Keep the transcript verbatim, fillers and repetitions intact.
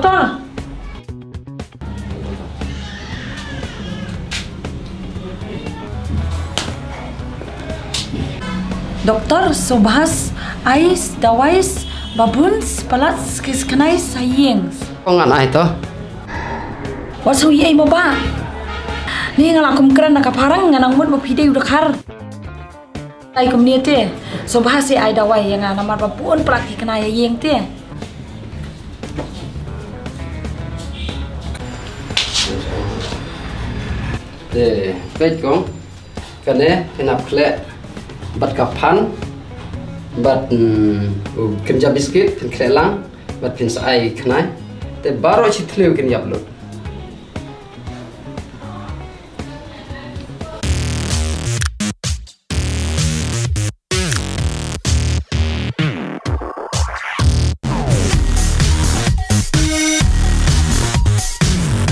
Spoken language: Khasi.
Doktor. Doktor, Subhas ai dawai ba bun palat ki khnai sa ïing. Kong ngan ai to. Wat shu ïai mo ba. Ni nga la kum kren na ka phareng, nga nang mut ba phi dei u dkhar. Ai kumne te, Subhas ai dawai ïa nga namar ba bun palat ki khnai ha ïing te. Te, peit kong. Kane phin ap khleh bad ka phan bad, mm, u kynja biskit phin khleh lang bad phin sa ai khnai. Te baroh shi thliew kin ïap lut.